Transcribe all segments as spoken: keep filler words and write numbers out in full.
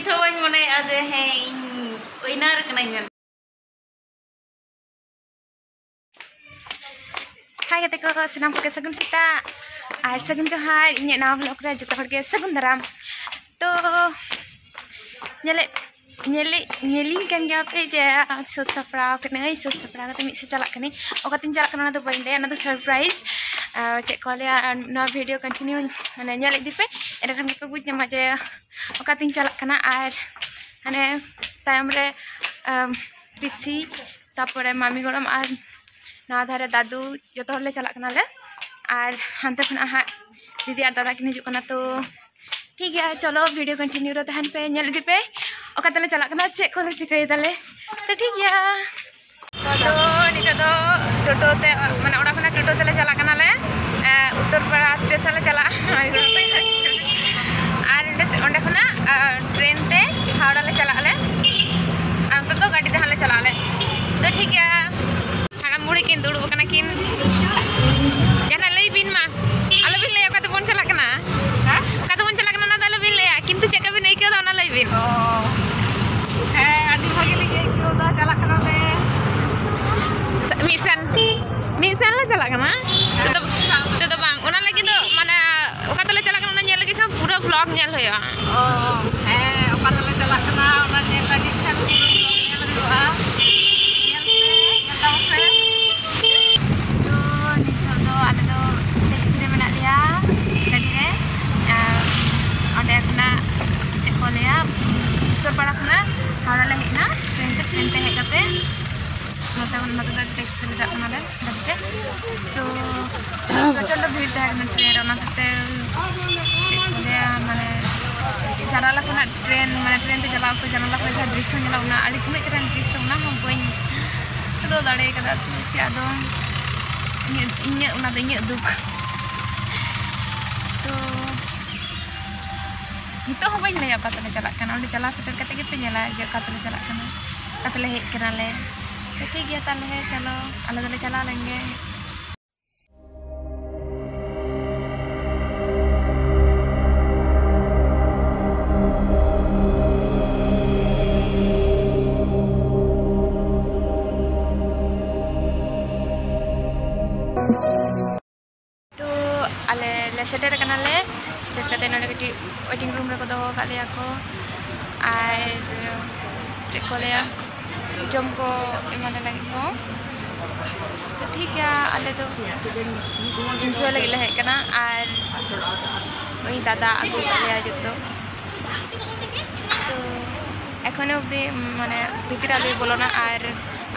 ᱛᱚ ᱵᱟᱹᱧ ᱢᱚᱱᱮᱭᱮᱫᱼᱟ ᱡᱮ ᱦᱮᱸ ᱤᱧ ᱩᱭᱱᱟᱨ ᱠᱟᱹᱱᱟᱹᱧ ᱢᱮᱱᱛᱮ᱾ ᱦᱟᱭ ᱜᱟᱛᱮ ᱠᱚ, ᱥᱟᱱᱟᱢ ᱠᱚᱜᱮ ᱥᱟᱹᱜᱩᱱ ᱥᱮᱛᱟᱜ ᱟᱨ ᱥᱟᱹᱜᱩᱱ ᱡᱚᱦᱟᱨ᱾ ᱤᱧᱟᱹᱜ ᱱᱟᱣᱟ ᱵᱞᱚᱜ ᱨᱮ ᱡᱚᱛᱚ ᱦᱚᱲ ᱜᱮ ᱥᱟᱹᱜᱩᱱ ᱫᱟᱨᱟᱢ᱾ ᱛᱚ ᱧᱮᱞᱮᱫ ᱧᱮᱞᱮᱫ ᱧᱮᱞᱤᱧ ᱠᱟᱱ ᱜᱮᱭᱟ ᱯᱮ ᱡᱮ ᱥᱟᱹᱛ ᱥᱟᱯᱲᱟᱣ ᱠᱟᱹᱱᱟᱹᱧ, ᱥᱟᱹᱛ ᱥᱟᱯᱲᱟᱣ ᱠᱟᱛᱮ ᱢᱤᱫ ᱥᱮᱫ ᱪᱟᱞᱟᱜ ᱠᱟᱹᱱᱟᱹᱧ᱾ ᱚᱠᱟᱛᱤᱧ ᱪᱟᱞᱟᱜ ᱠᱟᱱᱟ ᱚᱱᱟ ᱫᱚ ᱵᱟᱹᱧ ᱞᱟᱹᱭᱟ, ᱚᱱᱟ ᱫᱚ ᱥᱟᱨᱯᱨᱟᱭᱤᱡᱽ᱾ ᱪᱮᱫ ᱠᱚ ᱞᱟᱹᱭᱟ, ᱱᱚᱣᱟ ᱵᱷᱤᱰᱤᱭᱳ ᱠᱚᱱᱴᱤᱱᱤᱭᱩ ᱢᱟᱱᱮ ᱧᱮᱞ ᱤᱫᱤ ᱯᱮ, ᱮᱸᱰᱮᱠᱷᱟᱱ ᱜᱮᱯᱮ ᱵᱩᱡᱽ ᱧᱟᱢᱟ ᱡᱮ ᱚᱠᱟᱛᱤᱧ ᱪᱟᱞᱟᱜ ᱠᱟᱱᱟ᱾ ᱟᱨ ᱦᱟᱱᱮ ᱛᱟᱭᱚᱢ ᱨᱮ ᱟᱢ, ᱯᱤᱥᱤ, ᱛᱟᱯᱚᱨᱮ ᱢᱟᱢᱤ ᱜᱚᱲᱚᱢ ᱟᱨ ᱱᱚᱣᱟ ᱫᱷᱟᱨᱮ ᱫᱟᱫᱩ, ᱡᱚᱛᱚ ᱦᱚᱲᱞᱮ ᱪᱟᱞᱟᱜ ᱠᱟᱱᱟᱞᱮ᱾ ᱟᱨ ᱦᱟᱱᱛᱮ ᱠᱷᱚᱱᱟᱜ ᱦᱟᱸᱜ ᱫᱤᱫᱤ ᱟᱨ ᱫᱟᱫᱟ ᱠᱤᱱ ᱦᱤᱡᱩᱜ ᱠᱟᱱᱟ᱾ ᱛᱚ ᱴᱷᱤᱠ ᱜᱮᱭᱟ, ᱪᱚᱞᱚ ᱵᱷᱤᱰᱤᱭᱳ ᱠᱚᱱᱴᱤᱱᱤᱭᱩ ᱨᱮ ᱛᱟᱦᱮᱱ ᱯᱮ, ᱧᱮᱞ ᱤᱫᱤ ᱯᱮ ᱚᱠᱟ ᱛᱮᱞᱮ ᱪᱟᱞᱟᱜ ᱠᱟᱱᱟ, ᱪᱮᱫ ᱠᱚᱞᱮ ᱪᱤᱠᱟᱹᱭ ᱫᱟᱞᱮ᱾ ᱛᱚ ᱴᱷᱤᱠ ᱜᱮᱭᱟ, ᱛᱚ ᱱᱤᱛᱚᱜ ᱫᱚ ᱴᱳᱴᱳ ᱛᱮ, ᱢᱟᱱᱮ ᱚᱲᱟᱜ ᱠᱷᱚᱱᱟᱜ ᱴᱳᱴᱳ ᱛᱮᱞᱮ ᱪᱟᱞᱟᱜ ᱠᱟᱱᱟᱞᱮ᱾ ᱮ, ᱩᱛᱛᱚᱨᱯᱟᱲᱟ ᱥᱴᱮᱥᱚᱱ ᱞᱮ ᱪᱟᱞᱟᱜᱼᱟ᱾ ᱟᱨ ᱚᱸᱰᱮ ᱥᱮ-, ᱚᱸᱰᱮ ᱠᱷᱚᱱᱟᱜ, ᱮ, ᱴᱨᱮᱱ ᱛᱮ ᱦᱟᱣᱲᱟ ᱞᱮ ᱪᱟᱞᱟᱜ ᱟᱞᱮ᱾ ᱟᱨ ᱱᱤᱛᱚᱜ ᱫᱚ ᱜᱟᱹᱰᱤ ᱛᱮ ᱦᱟᱸᱜ ᱞᱮ ᱪᱟᱞᱟᱜ ᱟᱞᱮ᱾ ᱛᱚ ᱴᱷᱤᱠ ᱜᱮᱭᱟ, ᱦᱟᱲᱟᱢ ᱵᱩᱲᱦᱤ ᱠᱤᱱ ᱫᱩᱲᱩᱵ ᱟᱠᱟᱱᱟ ᱠᱤᱱ᱾ ᱡᱟᱦᱟᱱᱟᱜ ᱞᱟᱹᱭ ᱵᱤᱱ ᱢᱟ, ᱟᱞᱚᱵᱤᱱ ᱞᱟᱹᱭᱟ ᱚᱠᱟ ᱛᱮᱵᱚᱱ ᱪᱟᱞᱟᱜ ᱠᱟᱱᱟ᱾ ᱦᱮᱸ? ᱚᱠᱟ ᱛᱮᱵᱚᱱ ᱪᱟᱞᱟᱜ ᱠᱟᱱᱟ ᱚᱱᱟ ᱫᱚ ᱟᱞᱚᱵᱤᱱ ᱞᱟᱹᱭᱟ, ᱠᱤᱱᱛᱩ ᱪᱮᱫ ᱞᱮᱠᱟ ᱵᱤᱱ ᱟᱹᱭᱠᱟᱹᱣ ᱮᱫᱟ ᱚᱱᱟ ᱞᱟᱹᱭ ᱵᱤᱱ᱾ ᱚ, ᱦᱮᱸ, ᱟᱹᱰᱤ ᱵᱷᱟᱜᱮ ᱞᱤᱧ ᱟᱹᱭᱠᱟᱹᱣ ᱮᱫᱟ, ᱪᱟᱞᱟᱜ ᱠᱟᱱᱟᱞᱮ᱾ ᱢᱤᱫ ᱥᱮᱱ, ᱢᱤᱫ ᱥᱮᱱ ᱞᱮ ᱪᱟᱞᱟᱜ ᱠᱟᱱᱟ᱾ ᱱᱤᱛᱚᱜ ᱫᱚ, ᱱᱤᱛᱚᱜ ᱫᱚ ᱵᱟᱝ, ᱚᱱᱟ ᱞᱟᱹᱜᱤᱫ ᱫᱚ ᱢᱟᱱᱮ ᱚᱠᱟ ᱛᱮᱞᱮ ᱪᱟᱞᱟᱜ ᱠᱟᱱᱟ ᱚᱱᱟ ᱧᱮᱞ ᱞᱟᱹᱜᱤᱫ ᱠᱷᱟᱱ ᱯᱩᱨᱟᱹ ᱵᱞᱚᱜ ᱧᱮᱞ ᱦᱩᱭᱩᱜᱼᱟ᱾ ᱚ, ᱦᱮᱸ, ᱚᱠᱟ ᱛᱮᱞᱮ ᱪᱟᱞᱟᱜ ᱠᱟᱱᱟ ᱚᱱᱟ ᱧᱮᱞ ᱞᱟᱹᱜᱤᱫ ᱠᱷᱟᱱ ᱯᱩᱨᱟᱹ ᱵᱞᱚᱜ ᱧᱮᱞ ᱦᱩᱭᱩᱜᱼᱟ᱾ ᱧᱮᱞ ᱯᱮ, ᱧᱮᱞ ᱛᱟᱵᱚᱱ ᱯᱮ᱾ ᱛᱚ ᱱᱤᱛᱚᱜ ᱫᱚ ᱟᱞᱮ ᱫᱚ ᱴᱮᱠᱥᱤ ᱨᱮ ᱢᱮᱱᱟᱜ ᱞᱮᱭᱟ, ᱜᱟᱹᱰᱤ ᱨᱮ᱾ ᱟᱨ ᱚᱸᱰᱮ ᱠᱷᱚᱱᱟᱜ ᱪᱮᱫ ᱠᱚ ᱞᱟᱹᱭᱟ, ᱩᱛᱛᱚᱨ ᱯᱟᱲᱟ ᱠᱷᱚᱱᱟᱜ ᱦᱟᱣᱲᱟ ᱞᱮ ᱦᱮᱡ ᱮᱱᱟ ᱴᱨᱮᱱ ᱛᱮ᱾ ᱴᱨᱮᱱ ᱛᱮ ᱦᱮᱡ ᱠᱟᱛᱮ ᱱᱚᱛᱮ, ᱱᱚᱛᱮ ᱫᱚ ᱴᱮᱠᱥᱤ ᱛᱮᱞᱮ ᱪᱟᱞᱟᱜ ᱠᱟᱱᱟᱞᱮ ᱜᱟᱹᱰᱤ ᱛᱮ᱾ ᱛᱚ ᱯᱨᱚᱪᱚᱱᱰᱚ ᱵᱷᱤᱲ ᱛᱟᱦᱮᱸ ᱠᱟᱱᱟ ᱴᱨᱮᱱ ᱨᱮ, ᱚᱱᱟ ᱦᱚᱛᱮᱡ ᱛᱮ ᱪᱮᱫ ᱠᱚ ᱞᱟᱹᱭᱟ, ᱢᱟᱱᱮ ᱡᱟᱱᱟᱞᱟ ᱠᱷᱚᱱᱟᱜ ᱴᱨᱮᱱ, ᱢᱟᱱᱮ ᱴᱨᱮᱱ ᱛᱮ ᱪᱟᱞᱟᱣ ᱚᱠᱛᱚ ᱡᱟᱱᱟᱞᱟ ᱠᱷᱚᱱ ᱡᱟᱦᱟᱸ ᱫᱨᱤᱥᱥᱚ ᱧᱮᱞᱚᱜ, ᱚᱱᱟ ᱟᱹᱰᱤ, ᱩᱱᱟᱹᱜ ᱪᱮᱦᱨᱟ ᱫᱨᱤᱥᱥᱚ, ᱚᱱᱟ ᱦᱚᱸ ᱵᱟᱹᱧ ᱛᱩᱞᱟᱹᱣ ᱫᱟᱲᱮ ᱠᱟᱫᱟ᱾ ᱛᱚ ᱪᱮᱫ ᱟᱫᱚ ᱤᱧᱟᱹᱜ, ᱤᱧᱟᱹᱜ, ᱚᱱᱟ ᱫᱚ ᱤᱧᱟᱹᱜ ᱫᱩᱠ᱾ ᱛᱚ ᱱᱤᱛᱚᱜ ᱦᱚᱸ ᱵᱟᱹᱧ ᱞᱟᱹᱭᱟ ᱚᱠᱟ ᱛᱮᱞᱮ ᱪᱟᱞᱟᱜ ᱠᱟᱱᱟ, ᱚᱸᱰᱮ ᱪᱟᱞᱟᱣ ᱥᱮᱴᱮᱨ ᱠᱟᱛᱮ ᱜᱮᱯᱮ ᱧᱮᱞᱟ ᱡᱮ ᱚᱠᱟ ᱛᱮᱞᱮ ᱪᱟᱞᱟᱜ ᱠᱟᱱᱟ, ᱚᱠᱟ ᱛᱮᱞᱮ ᱦᱮᱡ ᱠᱟᱱᱟᱞᱮ᱾ ᱛᱚ ᱴᱷᱤᱠ ᱜᱮᱭᱟ ᱛᱟᱦᱚᱞᱮ, ᱪᱚᱞᱚ ᱟᱞᱮ ᱫᱚᱞᱮ ᱪᱟᱞᱟᱣ ᱞᱮᱱ ᱜᱮ᱾ ᱥᱮᱴᱮᱨ ᱠᱟᱛᱮ ᱱᱚᱰᱮ ᱠᱟᱹᱴᱤᱡ waiting room ᱨᱮᱠᱚ ᱫᱚᱦᱚ ᱟᱠᱟᱫ ᱞᱮᱭᱟ ᱠᱚ, ᱟᱨ ᱪᱮᱫ ᱠᱚ ᱞᱟᱹᱭᱟ, ᱡᱚᱢ ᱠᱚ ᱮᱢᱟᱞᱮ ᱞᱟᱹᱜᱤᱫ ᱠᱚ᱾ ᱛᱚ ᱴᱷᱤᱠ ᱜᱮᱭᱟ, ᱟᱞᱮ ᱫᱚ enjoy ᱞᱟᱹᱜᱤᱫ ᱞᱮ ᱦᱮᱡ ᱟᱠᱟᱱᱟ, ᱟᱨ ᱩᱱᱤ ᱫᱟᱫᱟ ᱟᱹᱜᱩ ᱟᱠᱟᱫ ᱞᱮᱭᱟ ᱡᱚᱛᱚ᱾ ᱛᱚ ᱮᱠᱷᱚᱱᱳ ᱚᱵᱫᱤ ᱢᱟᱱᱮ ᱵᱷᱤᱛᱤᱨ ᱟᱞᱮ ᱵᱚᱞᱚᱱᱟ, ᱟᱨ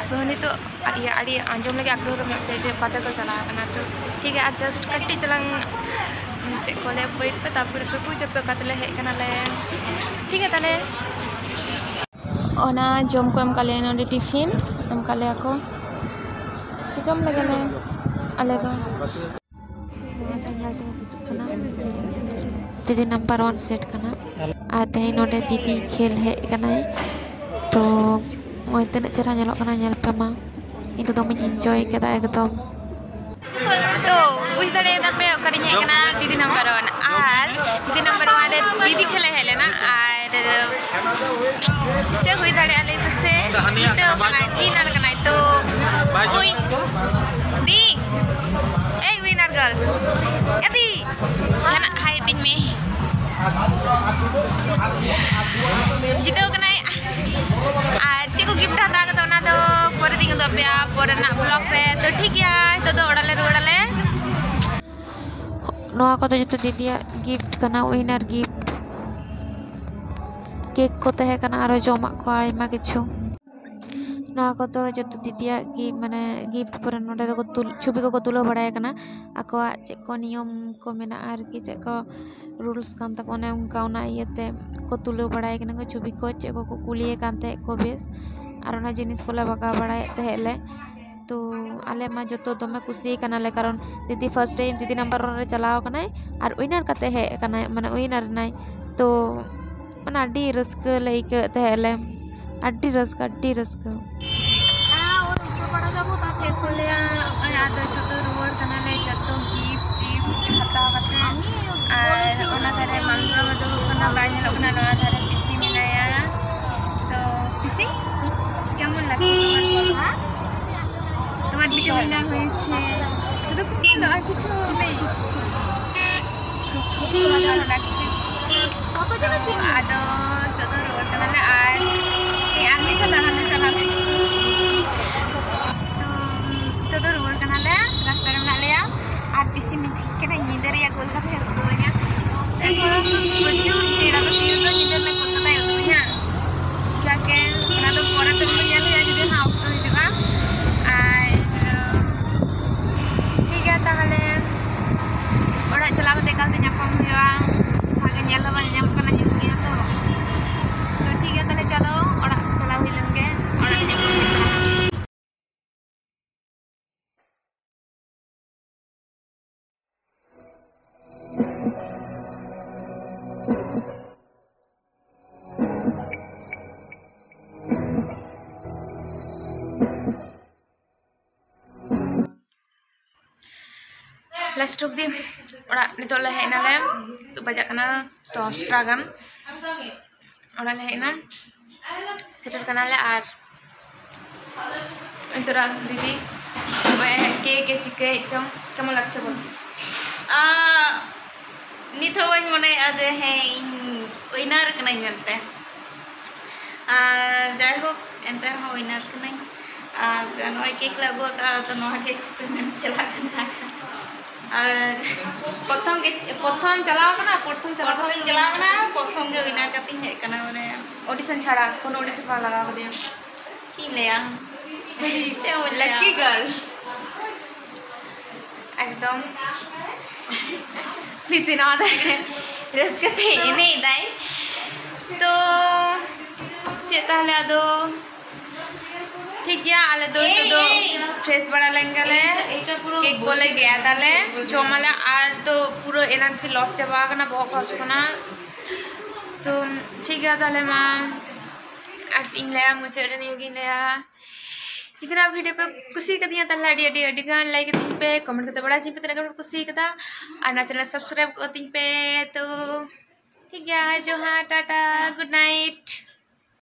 ᱟᱯᱮ ᱦᱚᱸ ᱱᱤᱛᱚᱜ ᱤᱭᱟᱹ ᱟᱹᱰᱤ ᱟᱸᱡᱚᱢ ᱞᱟᱹᱜᱤᱫ ᱟᱜᱽᱨᱚᱦᱚ ᱨᱮ ᱢᱮᱱᱟᱜ ᱯᱮᱭᱟ ᱡᱮ ᱚᱠᱟ ᱛᱮᱠᱚ ᱪᱟᱞᱟᱣ ᱠᱟᱱᱟ᱾ ᱛᱚ ᱴᱷᱤᱠ ᱜᱮᱭᱟ, ᱟᱨ just ᱠᱟᱹᱴᱤᱡ ᱪᱟᱞᱟᱝ ᱪᱮᱫ ᱠᱚ ᱞᱟᱹᱭᱟ, wait ᱯᱮ, ᱛᱟᱨᱯᱚᱨᱮ ᱯᱮ ᱵᱩᱡᱟ ᱯᱮ ᱚᱠᱟ ᱛᱮᱞᱮ ᱦᱮᱡ ᱠᱟᱱᱟᱞᱮ᱾ ᱴᱷᱤᱠ ᱜᱮᱭᱟ, ᱛᱟᱦᱞᱮ ᱚᱱᱟ ᱡᱚᱢ ᱠᱚ ᱮᱢ ᱠᱟᱜ ᱞᱮᱭᱟ, ᱱᱚᱰᱮ tiffin ᱮᱢ ᱠᱟᱜ ᱞᱮᱭᱟ ᱠᱚ, ᱡᱚᱢ ᱞᱮᱜᱮ ᱞᱮ ᱟᱞᱮ ᱫᱚ᱾ ᱱᱚᱣᱟ ᱫᱚ ᱧᱮᱞ ᱛᱮᱜᱮ ᱵᱩᱡᱩᱜ ᱠᱟᱱᱟ ᱡᱮ ᱫᱤᱫᱤ number one set ᱠᱟᱱᱟ᱾ ᱟᱨ ᱛᱮᱦᱮᱧ ᱱᱚᱰᱮ ᱫᱤᱫᱤ ᱠᱷᱮᱞ ᱦᱮᱡ ᱠᱟᱱᱟᱭ, ᱛᱚ ᱱᱚᱜᱼᱚᱭ ᱛᱤᱱᱟᱹᱜ ᱪᱮᱦᱨᱟ ᱧᱮᱞᱚᱜ ᱠᱟᱱᱟ, ᱧᱮᱞ ᱯᱮ ᱢᱟ᱾ ᱤᱧ ᱫᱚ ᱫᱚᱢᱮᱧ enjoy ᱠᱮᱫᱟ ᱮᱠᱫᱚᱢ᱾ ᱛᱚ ᱵᱩᱡᱽ ᱫᱟᱲᱮᱭᱟᱫᱟ ᱯᱮ ᱚᱠᱟᱨᱤᱧ ᱦᱮᱡ ᱠᱟᱱᱟ, ᱫᱤᱫᱤ number one᱾ ᱟᱨ ᱫᱤᱫᱤ number one ᱨᱮ ᱫᱤᱫᱤ ᱠᱷᱮᱞᱮ ᱦᱮᱡ ᱞᱮᱱᱟ, ᱟᱨ ᱪᱮᱫ ᱦᱩᱭ ᱫᱟᱲᱮᱭᱟᱜᱼᱟ ᱞᱟᱹᱭ ᱯᱮᱥᱮ? ᱡᱤᱛᱟᱹᱣ ᱠᱟᱱᱟᱭ, winner ᱠᱟᱱᱟᱭ᱾ ᱛᱚ ᱩᱭ ᱫᱤ, ᱮᱭ winner girls, ᱮ ᱫᱤ, ᱡᱟᱦᱟᱱᱟᱜ hi ᱟᱹᱛᱤᱧ ᱢᱮ᱾ ᱡᱤᱛᱟᱹᱣ ᱠᱟᱱᱟᱭ᱾ ᱟᱨ ᱪᱮᱫ ᱠᱚ gift ᱦᱟᱛᱟᱣ ᱠᱟᱫᱟ ᱚᱱᱟ ᱫᱚ ᱯᱚᱨᱮ ᱛᱤᱧ ᱩᱫᱩᱜ ᱟᱯᱮᱭᱟ, ᱯᱚᱨᱮ ᱨᱮᱱᱟᱜ vlog ᱨᱮ᱾ ᱛᱚ ᱴᱷᱤᱠ ᱜᱮᱭᱟ, ᱱᱤᱛᱚᱜ ᱫᱚ ᱚᱲᱟᱜ ᱞᱮ ᱨᱩᱣᱟᱹᱲᱟᱞᱮ᱾ ᱱᱚᱣᱟ ᱠᱚᱫᱚ ᱡᱚᱛᱚ ᱫᱤᱫᱤᱭᱟᱜ gift ᱠᱟᱱᱟ, winner gift᱾ Cake ᱠᱚ ᱛᱟᱦᱮᱸ ᱠᱟᱱᱟ, ᱟᱨᱚ ᱡᱚᱢᱟᱜ ᱠᱚ ᱟᱭᱢᱟ ᱠᱤᱪᱷᱩ᱾ ᱱᱚᱣᱟ ᱠᱚᱫᱚ ᱡᱚᱛᱚ ᱫᱤᱫᱤᱭᱟᱜ ᱜᱮ, ᱢᱟᱱᱮ gift ᱯᱚᱨᱮ ᱱᱚᱰᱮ ᱫᱚᱠᱚ ᱛᱩᱞ-, ᱪᱷᱚᱵᱤ ᱠᱚᱠᱚ ᱛᱩᱞᱟᱹᱣ ᱵᱟᱲᱟᱭ ᱠᱟᱱᱟ, ᱟᱠᱚᱣᱟᱜ ᱪᱮᱫ ᱠᱚ ᱱᱤᱭᱚᱢ ᱠᱚ ᱢᱮᱱᱟᱜᱼᱟ ᱟᱨᱠᱤ, ᱪᱮᱫ ᱠᱚ rules ᱠᱟᱱ ᱛᱟᱠᱚᱣᱟ, ᱚᱱᱮ ᱚᱱᱠᱟ᱾ ᱚᱱᱟ ᱤᱭᱟᱹᱛᱮ ᱠᱚ ᱛᱩᱞᱟᱹᱣ ᱵᱟᱲᱟᱭ ᱠᱟᱱᱟ ᱠᱚ ᱪᱷᱚᱵᱤ ᱠᱚ, ᱪᱮᱫ ᱠᱚᱠᱚ ᱠᱩᱞᱤᱭᱮ ᱠᱟᱱ ᱛᱟᱦᱮᱸᱫ ᱠᱚ ᱵᱮᱥ, ᱟᱨ ᱚᱱᱟ ᱡᱤᱱᱤᱥ ᱠᱚᱞᱮ ᱵᱟᱜᱟᱣ ᱵᱟᱲᱟᱭᱮᱫ ᱛᱟᱦᱮᱸᱫ ᱞᱮ᱾ ᱛᱚ ᱟᱞᱮ ᱢᱟ ᱡᱚᱛᱚ ᱫᱚᱢᱮ ᱠᱩᱥᱤ ᱠᱟᱱᱟᱞᱮ, ᱠᱟᱨᱚᱱ ᱫᱤᱫᱤ first time ᱫᱤᱫᱤ number one ᱨᱮ ᱪᱟᱞᱟᱣ ᱠᱟᱱᱟᱭ ᱟᱨ winner ᱠᱟᱛᱮ ᱦᱮᱡ ᱠᱟᱱᱟᱭ, ᱢᱟᱱᱮ winner ᱮᱱᱟᱭ᱾ ᱛᱚ ᱢᱟᱱᱮ ᱟᱹᱰᱤ ᱨᱟᱹᱥᱠᱟᱹ ᱞᱮ ᱟᱹᱭᱠᱟᱹᱣᱮᱫ ᱛᱟᱦᱮᱸᱫ ᱞᱮ, ᱟᱹᱰᱤ ᱨᱟᱹᱥᱠᱟᱹ, ᱟᱹᱰᱤ ᱨᱟᱹᱥᱠᱟᱹ᱾ ᱪᱮᱫ ᱠᱚ ᱞᱟᱹᱭᱟ, ᱱᱚᱜᱼᱚᱭ ᱟᱫᱚ ᱱᱤᱛᱚᱜ ᱫᱚ ᱨᱩᱣᱟᱹᱲ ᱠᱟᱱᱟᱞᱮ ᱡᱚᱛᱚ gift ᱴᱤᱯᱴ ᱦᱟᱛᱟᱣ ᱠᱟᱛᱮ᱾ ᱟᱨ ᱚᱱᱟ ᱫᱷᱟᱨᱮ ᱢᱟᱢᱞᱟ ᱩᱰᱩᱠᱚᱜ ᱠᱟᱱᱟ, ᱵᱟᱭ ᱧᱮᱞᱚᱜ ᱠᱟᱱᱟ, ᱱᱚᱣᱟ ᱫᱷᱟᱨᱮ ᱯᱤᱥᱤ ᱢᱮᱱᱟᱭᱟ᱾ তো পিসি, কেমন লাগছে তোমার কথা? তোমার দিকে মৃণাল হয়েছে, শুধু খুব ভালো, আর কিছু নেই। খুব ভালো। ᱟᱫᱚ ᱱᱤᱛᱚᱜ ᱫᱚ ᱨᱩᱣᱟᱹᱲ ᱠᱟᱱᱟᱞᱮ ᱟᱨ ᱟᱨ ᱢᱤᱫ ᱫᱷᱟᱣ ᱫᱟᱬᱟᱱ ᱞᱮ ᱪᱟᱞᱟᱜ ᱞᱟᱹᱜᱤᱫ᱾ ᱛᱚ, ᱱᱤᱛᱚᱜ ᱫᱚ ᱨᱩᱣᱟᱹᱲ ᱠᱟᱱᱟᱞᱮ, ᱨᱟᱥᱛᱟ ᱨᱮ ᱢᱮᱱᱟᱜ ᱞᱮᱭᱟ᱾ ᱟᱨ ᱯᱤᱥᱤ ᱢᱤᱛᱟᱹᱧ ᱠᱟᱱᱟ ᱧᱤᱫᱟᱹ ᱨᱮᱭᱟᱜ ᱠᱳᱞᱠᱟᱛᱟᱭ ᱩᱫᱩᱜ ᱟᱹᱧᱟ᱾ ᱮᱱᱦᱚᱸ ᱯᱨᱚᱪᱩᱨ ᱵᱷᱤᱲ, ᱟᱫᱚ ᱛᱤᱨᱮ ᱫᱚ ᱧᱤᱫᱟᱹ ᱨᱮᱱᱟᱜ ᱠᱳᱞᱠᱟᱛᱟᱭ ᱩᱫᱩᱜ ᱟᱹᱧᱟ᱾ ᱡᱟᱠᱮ, ᱚᱱᱟ ᱫᱚ ᱯᱚᱨᱮ ᱛᱮ ᱧᱮᱞ ᱦᱩᱭᱩᱜᱼᱟ, ᱡᱩᱫᱤ ᱦᱟᱸᱜ ᱚᱠᱛᱚ ᱦᱤᱡᱩᱜᱼᱟ᱾ ᱟᱨ ᱴᱷᱤᱠ ᱜᱮᱭᱟ, ᱛᱟᱦᱚᱞᱮ ᱚᱲᱟᱜ ᱪᱟᱞᱟᱣ ᱠᱟᱛᱮ ᱮᱠᱟᱞ ᱛᱮ ᱧᱟᱯᱟᱢ ᱦᱩᱭᱩᱜᱼᱟ᱾ ᱵᱷᱟᱜᱮ ᱧᱮᱞ ᱦᱚᱸ ᱵᱟᱝ ᱧᱟᱢᱚᱜ ᱠᱟᱱᱟ, ᱧᱩᱛ ᱜᱮᱭᱟ ᱛᱚ᱾ ᱛᱚ ᱴᱷᱤᱠ ᱜᱮᱭᱟ, ᱛᱟᱦᱚᱞᱮ ᱪᱚᱞᱚ ᱚᱲᱟᱜ ᱪᱟᱞᱟᱣ ᱦᱩᱭ ᱞᱮᱱ ᱜᱮ, ᱚᱲᱟᱜ ᱨᱮ ᱧᱟᱯᱟᱢ ᱦᱩᱭᱩᱜᱼᱟ᱾ ᱞᱟᱥᱴ ᱚᱵᱫᱤ ᱚᱲᱟᱜ ᱱᱤᱛᱚᱜ ᱞᱮ ᱦᱮᱡ ᱮᱱᱟᱞᱮ᱾ ᱱᱤᱛᱚᱜ ᱵᱟᱡᱟᱜ ᱠᱟᱱᱟ ᱫᱚᱥᱴᱟ ᱜᱟᱱ᱾ ᱚᱲᱟᱜ ᱞᱮ ᱦᱮᱡ ᱮᱱᱟ, ᱥᱮᱴᱮᱨ ᱠᱟᱱᱟᱞᱮ᱾ ᱟᱨ ᱱᱤᱛᱚᱜ ᱫᱤᱫᱤ ᱱᱚᱜᱼᱚᱭ ᱠᱮ ᱠᱮ ᱪᱤᱠᱟᱹᱭᱮᱫ ᱪᱚᱝ, ᱠᱮᱢᱚᱱ ᱞᱟᱜᱪᱷᱮ ᱵᱚᱞ? ᱟᱸ, ᱱᱤᱛ ᱦᱚᱸ ᱵᱟᱹᱧ ᱢᱚᱱᱮᱭᱮᱫᱼᱟ ᱡᱮ ᱦᱮᱸ, ᱤᱧ ᱩᱭᱱᱟᱨ ᱠᱟᱹᱱᱟᱹᱧ ᱢᱮᱱᱛᱮ᱾ ᱟᱨ ᱡᱟᱭᱦᱳᱠ, ᱮᱱᱛᱮ ᱨᱮᱦᱚᱸ ᱩᱭᱱᱟᱨ ᱠᱟᱹᱱᱟᱹᱧ᱾ ᱟᱨ ᱱᱚᱜᱼᱚᱭ ᱠᱮᱠ ᱞᱮ ᱟᱹᱜᱩ ᱟᱠᱟᱫᱼᱟ, ᱛᱚ ᱱᱚᱣᱟ ᱜᱮ ᱮᱠᱥᱯᱮᱨᱤᱢᱮᱱᱴ ᱪᱟᱞᱟᱜ ᱠᱟᱱᱟ᱾ ᱟᱨ ᱯᱨᱚᱛᱷᱚᱢ ᱜᱮ, ᱯᱨᱚᱛᱷᱚᱢ ᱪᱟᱞᱟᱣ ᱠᱟᱱᱟ, ᱯᱨᱚᱛᱷᱚᱢ ᱪᱟᱞᱟᱣ ᱯᱨᱚᱛᱷᱚᱢ ᱠᱟᱱᱟ᱾ ᱪᱟᱞᱟᱣ ᱠᱟᱱᱟ, ᱯᱨᱚᱛᱷᱚᱢ ᱜᱮ ᱩᱭᱱᱟᱨ ᱠᱟᱛᱮᱧ ᱦᱮᱡ ᱠᱟᱱᱟ, ᱢᱟᱱᱮ᱾ ᱚᱰᱤᱥᱚᱱ ᱪᱷᱟᱲᱟ, ᱠᱳᱱᱳ ᱚᱰᱤᱥᱚᱱ ᱵᱟᱝ ᱞᱟᱜᱟᱣ ᱠᱟᱫᱮᱭᱟ᱾ ᱪᱮᱫ ᱤᱧ ᱞᱟᱹᱭᱟ? ᱪᱮᱫ ᱦᱚᱸ ᱵᱟᱹᱧ ᱞᱟᱹᱭᱟ᱾ Lucky girl᱾ ᱮᱠᱫᱚᱢ ᱯᱤᱥᱤ ᱱᱚᱣᱟ ᱫᱚ ᱨᱟᱹᱥᱠᱟᱹ ᱛᱮ ᱮᱱᱮᱡ ᱮᱫᱟᱭ᱾ ᱛᱚ ᱪᱮᱫ ᱛᱟᱦᱞᱮ ᱟᱫᱚ ᱴᱷᱤᱠ ᱜᱮᱭᱟ, ᱟᱞᱮ ᱫᱚ ᱱᱤᱛᱚᱜ ᱫᱚ ᱯᱷᱨᱮᱥ ᱵᱟᱲᱟ ᱞᱮᱱ ᱜᱮᱞᱮ, ᱠᱮᱠ ᱠᱚᱞᱮ ᱜᱮᱫ ᱟᱞᱮ, ᱡᱚᱢᱟᱞᱮ, ᱟᱨ ᱫᱚ ᱯᱩᱨᱟᱹ ᱮᱱᱟᱨᱡᱤ ᱞᱚᱥ ᱪᱟᱵᱟ ᱟᱠᱟᱱᱟ ᱵᱚᱦᱚᱜ ᱠᱚ ᱦᱟᱹᱥᱩ ᱠᱟᱱᱟ᱾ ᱛᱚ ᱴᱷᱤᱠ ᱜᱮᱭᱟ ᱛᱟᱦᱞᱮ ᱢᱟ, ᱟᱨ ᱪᱮᱫ ᱤᱧ ᱞᱟᱹᱭᱟ, ᱢᱩᱪᱟᱹᱫ ᱨᱮ ᱱᱤᱭᱟᱹ ᱜᱤᱧ ᱞᱟᱹᱭᱟ, ᱡᱩᱫᱤ ᱱᱚᱣᱟ ᱵᱷᱤᱰᱤᱭᱳ ᱯᱮ ᱠᱩᱥᱤ ᱠᱟᱫᱤᱧᱟ ᱛᱟᱦᱞᱮ ᱟᱹᱰᱤ ᱟᱹᱰᱤ ᱟᱹᱰᱤ ᱜᱟᱱ ᱞᱟᱭᱤᱠ ᱠᱟᱹᱛᱤᱧ ᱯᱮ, ᱠᱚᱢᱮᱱᱴ ᱠᱟᱛᱮ ᱵᱟᱲᱟᱭ ᱦᱚᱪᱚᱧ ᱯᱮ ᱛᱤᱱᱟᱹᱜ ᱜᱟᱱ ᱯᱮ ᱠᱩᱥᱤ ᱠᱟᱫᱟ, ᱟᱨ ᱱᱚᱣᱟ ᱪᱮᱱᱮᱞ ᱥᱟᱵᱥᱠᱨᱟᱭᱤᱵ ᱠᱟᱹᱛᱤᱧ ᱯᱮ᱾ ᱛᱚ ᱴᱷᱤᱠ ᱜᱮᱭᱟ, ᱡᱚᱦᱟᱨ, ᱴᱟᱴᱟ, ᱜᱩᱰ ᱱᱟᱭᱤᱴ᱾